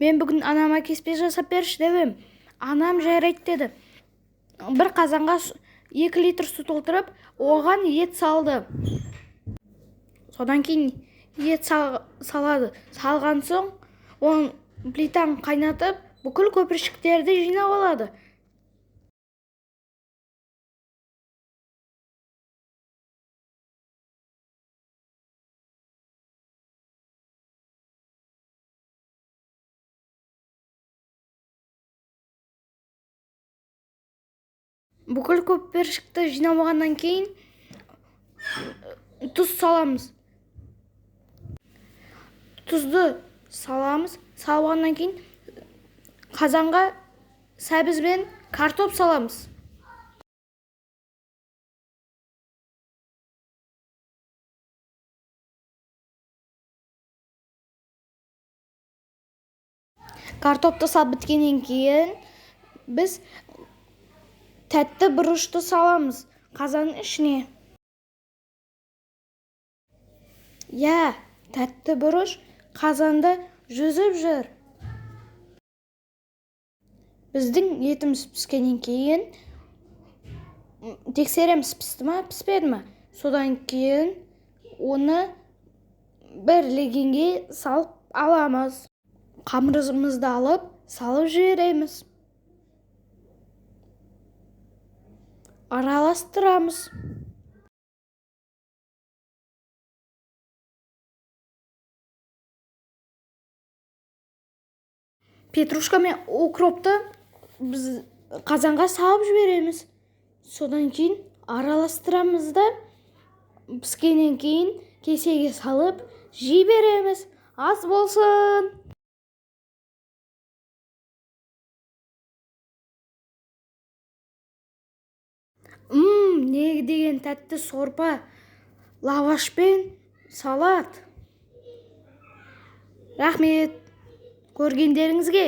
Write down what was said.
Мен бүгін анама кеспе жасап берші деп ем. Анам жарайды деді. Бір қазанға 2 литр су толтырып, оған ет салды. Содан кейін ет салады. Салған соң, оны плитаны қайнатып, бүкіл көпіршіктерді жинап алады. Бүкіл көпіршікті жинап алғаннан кейін тұз саламыз. Тұзды саламыз. Салып алғаннан кейін қазанға сәбіз бен картоп саламыз. Картопты салып біткеннен кейін біз тәтті бұрышты саламыз қазанның ішіне. Иә, тәтті бұрыш қазанда жүзіп жүр. Біздің етіміз піскеннен кейін тексереміз, пісті ма, піспеді ма. Содан кейін оны бір легенге салып аламыз. Қамырымызды алып, салып жібереміз. Араластырамыз. Петрушка мен укропты біз қазанға салып жібереміз. Содан кейін араластырамыз да, піскеннен кейін кесеге салып жей береміз. Ас болсын! Не деген тәтті сорпа, лаваш пен салат. Рахмет көргендеріңізге.